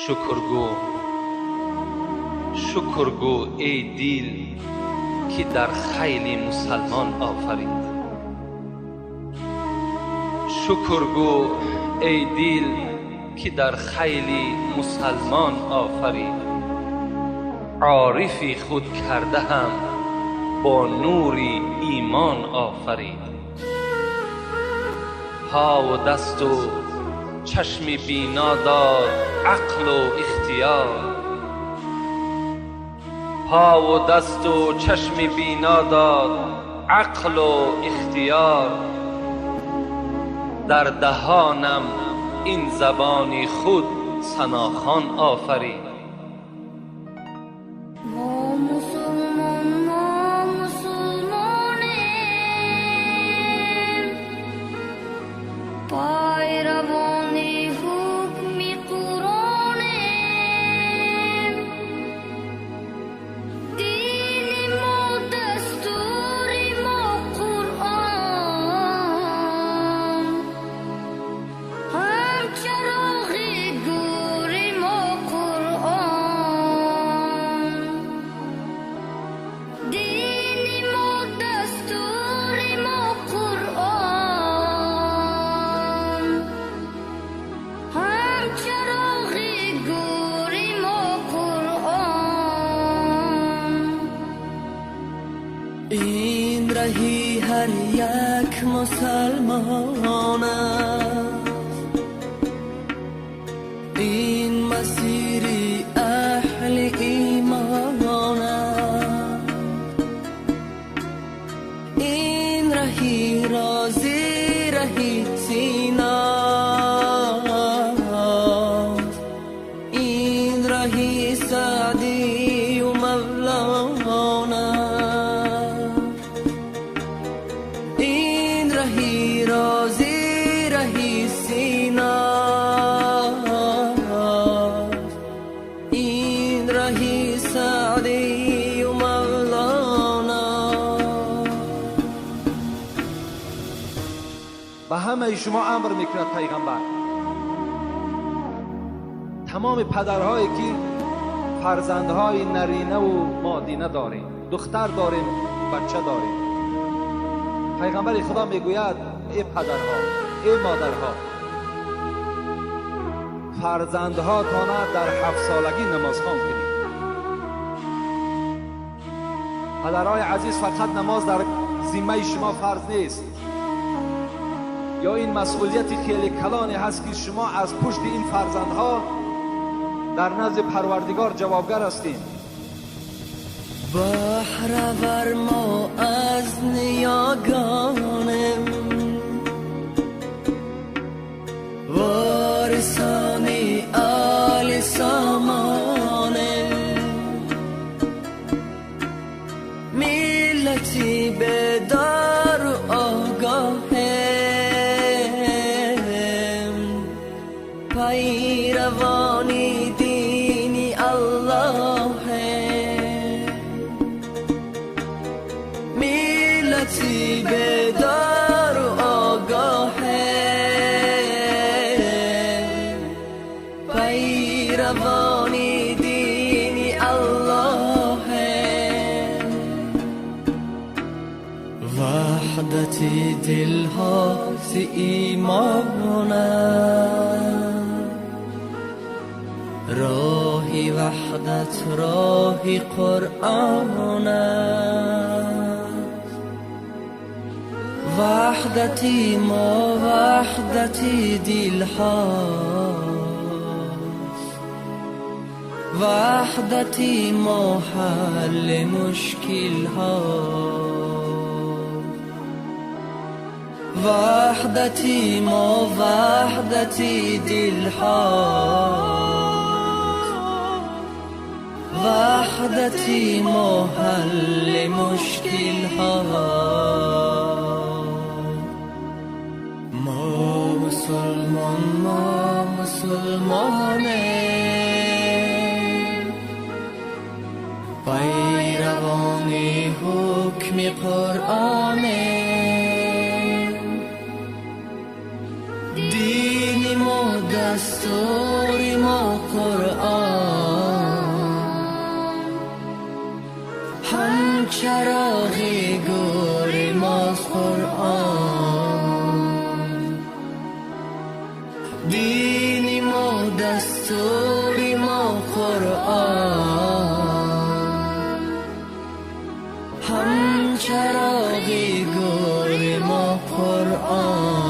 Шукргӯ, шукргӯ эй дил, ки дар хайли мусалмон офарид. Шукргӯ эй дил, ки дар хайли мусалмон офарид. Орифи худ карда ҳам бо нури имон офарид. По дасту чашми бино дод, ақлу ихтиёр. По дасту чашми бино дод, ақлу ихтиёр. Дар даҳонам ин забони худ санохон офарид. Мо мусулмон, мо мусулмонем, пайравони ҳукми Қуръонем. Дини мо, дастури мо Қуръон, ҳам чароғи гури мо Қуръон. Дини мо, дастури мо Қуръон, ҳам чароғи гури мо Қуръон. Ин раҳи ҳар як мусалмон аст, ин масири аҳли имон аст, ин раҳи розӣ, раҳи Синост, ин раҳи Саъдию Мавлоно, ин раҳи розӣ, раҳи Синост, ин раҳи Саъдию Мавлоно. Ба ҳамаи шумо амр мекунад пайғамбар, тамоми падарҳое ки фарзандҳои наринаву модина дорем, духтар дорем, бача дорем. Пайғамбари Худо мегӯяд: эй падарҳо, эй модарҳо, фарзандҳотона дар 7 солагӣ намозхон кунед. Падарҳои азиз, фақат намоз дар зиммаи шумо фарз нест ё ин масъулияти хеле калоне ҳаст, ки шумо аз пушти ин фарзандҳо дар назди Парвардигор ҷавобгар ҳастем. Баҳравар мо аз ниёгонем, ворисони оли сомонем, миллати бедору огоҳем, пайравони дини Аллоҳем, миллати бедору огоҳем, пайравони дини Аллоҳем. Ваҳдати дилҳо зи имон аст, роҳи ваҳдат роҳи Қуръон аст. Ваҳдати мо ваҳдати дилҳост, ваҳдати мо ҳалли мушкилҳо, ваҳдати мо ваҳдати дилҳо, ваҳдати мо ҳалли мушкилҳо. Мо мусулмон, мо мусулмонем, пайравони ҳукми Қуръонем. Дини мо, дастури мо Қуръон. Дастури мо Қуръон, ҳам чароғи гури мо Қуръон.